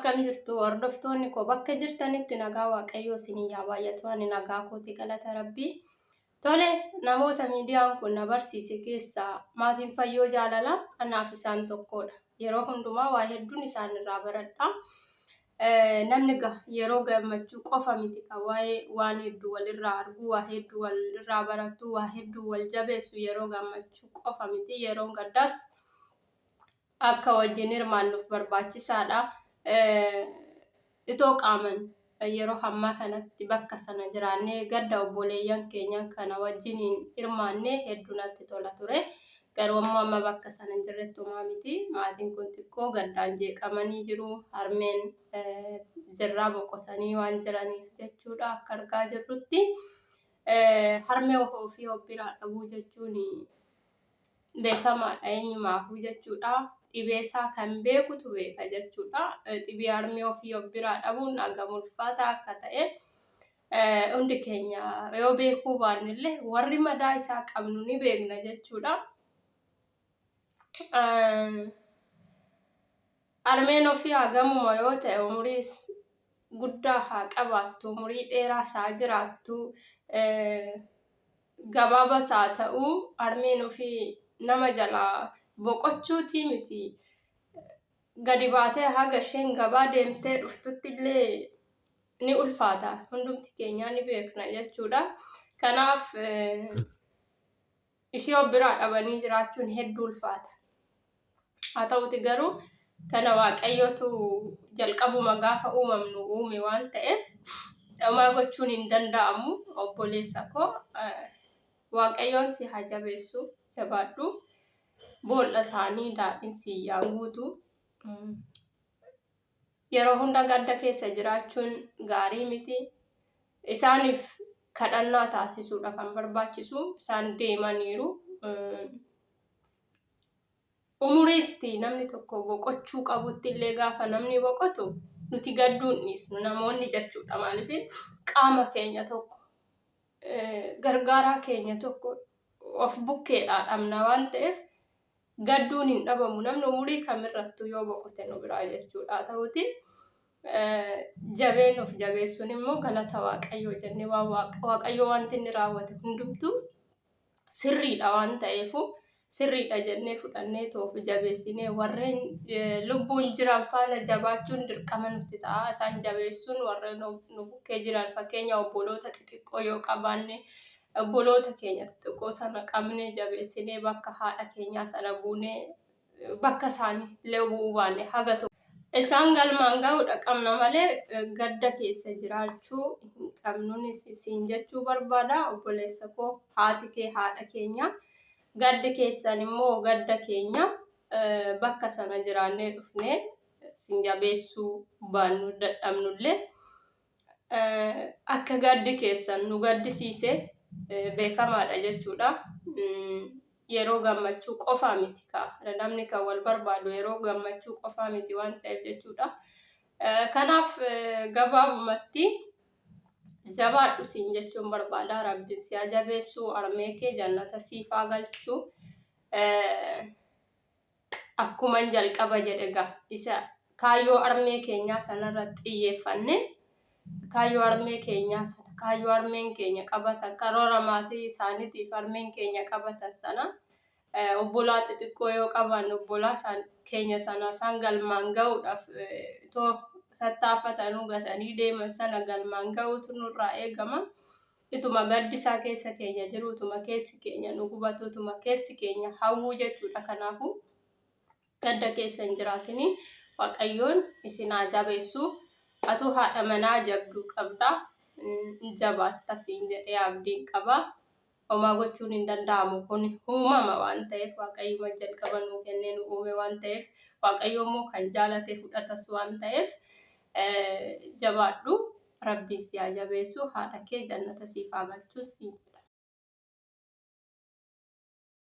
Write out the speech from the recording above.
Akkam jirtu hordoftoonni koo bakka jirtanitti nagaa Waaqayyoo isinii yaa baay'atu. Ani nagaa kooti galata Rabbii. Tole namoota miidiyaan kun na barsiise keessaa maatiin Fayyoo Jaalalaa anaaf isaan tokkoodha. Yeroo hundumaa waa hedduun isaan irraa baradha. Namni ga yeroo gammachuu qofa miti kan waa'ee waan hedduu walirraa argu, waa hedduu walirraa baratu, waa hedduu wal jabeessu yeroo gammachuu qofa miti. Yeroon gaddaas akka wajjin hirmaannuuf barbaachisaadha. Itoo qaaman yeroo hammaa kanatti bakka sana jiraannee gadda obboleeyyan keenya kana wajjiniin hirmaannee hedduu natti tola ture. Garuu ammoo amma bakka sana hin jirretti homaa miti. Maatiin kun xiqqoo gaddaan jeeqamanii jiru. Harmeen jirraa boqotanii waan jiraniif jechuudha akka argaa jirrutti. Harmee ofii of biraa dhabuu jechuun beekamaadha eenyumaafuu jechuudha. Dhibee isaa kan beekutu beeka jechuudha. Dhibee harmee ofii of biraa dhabuun hagam ulfaataa akka ta'e hundi keenya yoo beekuu baannellee warri madaa isaa qabnu ni beekna jechuudha. Harmeen ofii hagamuma yoo ta'e umurii guddaa haa qabaattu, umurii dheeraas haa jiraattu, gabaabas haa ta'u, harmeen ofii nama jalaa boqochuutii miti. Gadi baatee haga isheen gabaa deemtee dhuftutti illee ni ulfaata. Hundumti keenyaa ni beekna jechuudha. Kanaaf ishee of biraa dhabanii jiraachuun hedduu ulfaata. Haa ta'uti garuu kana Waaqayyotu jalqabuma gaafa uumamnu uume waan ta'eef homaa gochuun hin danda'amu obboleessa koo Waaqayyoon si haa jabeessu jabaadhu boolla isaanii daadhiin si yaa guutu. Yeroo hunda gadda keessa jiraachuun gaarii miti. Isaaniif kadhannaa taasisuudha kan barbaachisu. Isaan deemaniiru. Umuriitti namni tokko boqochuu qabutti illee gaafa namni boqotu nuti gadduu hin dhiisnu namoonni jechuudha. Maaliif qaama keenya tokko gargaaraa keenya tokko of bukkeedhaa dhabna waan ta'eef gadduun hin dhabamu. Namni umurii kamirrattuu yoo boqote nu biraa jechuudha. Haa ta'uti jabeen of jabeessuun immoo galata Waaqayyoo jennee waan Waaqayyoo wanti inni raawwate hundumtuu sirriidha waan ta'eefu sirriidha jennee fudhannee toof jabeessinee warreen lubbuun jiran faana jabaachuun dirqama nutti ta'a. Isaan jabeessuun warreen nu bukkee jiran fakkeenya obboloota xixiqqoo yoo qabaanne obboloota keenya xixiqqoo sana qabnee jabeessinee bakka haadha keenyaa sana buunee bakka isaanii illee bu'uu baanne haga tokko isaan galmaan ga'uudha qabna malee gadda keessa jiraachuu hin qabnuunis siin jechuu barbaada obboleessa koo haati kee haadha keenya gaddi keessan immoo gadda keenya bakka sana jiraannee dhufnee sin jabeessuu baannu dadhabnullee akka gaddi keessan nu gaddisiise beekamaadha jechuudha. Yeroo gammachuu qofaa miti ka namni kan wal barbaadu yeroo gammachuu qofaa miti waan ta'eef jechuudha. Kanaaf gabaabumatti jabaadhu siin jechuun barbaada. Rabbiin si haa jabeessu, harmee kee jannata siif haa galchu. Akkuman jalqaba jedhe egaa isa kaayyoo armee keenyaa sanarra xiyyeeffanne kaayyoo armee keenyaa sana kaayyoo armeen keenya qabatan karoora maatii isaaniitiif armeen keenya qabatan sana obbolaa xixiqqoo yoo qabaanne obbolaa isaan keenya sana isaan galmaan ga'uudhaaf itoo sattaafatanuu gatanii deeman sana galmaan ga'uutu nurraa eegama. Ituma gaddi isaa keessa keenya jiru, utuma keessi keenya nu gubatu, utuma keessi keenya hawwuu jechuudha. Kanaafuu gadda keessa hin jiraatini. Waaqayyoon isin haa jabeessu. Atuu haadha manaa jabduu qabda. Hin jabaatta siin jedhee abdiin qaba. Homaa gochuun hin danda'amu kun uumama waan ta'eef Waaqayyuma jalqaba nuu kennee nu uume waan ta'eef Waaqayyo immoo kan jaalate fudhatas waan ta'eef jabaadhu. Rabbiin si haa jabeessu haadha kee jannata siif haa galchu siin jedha.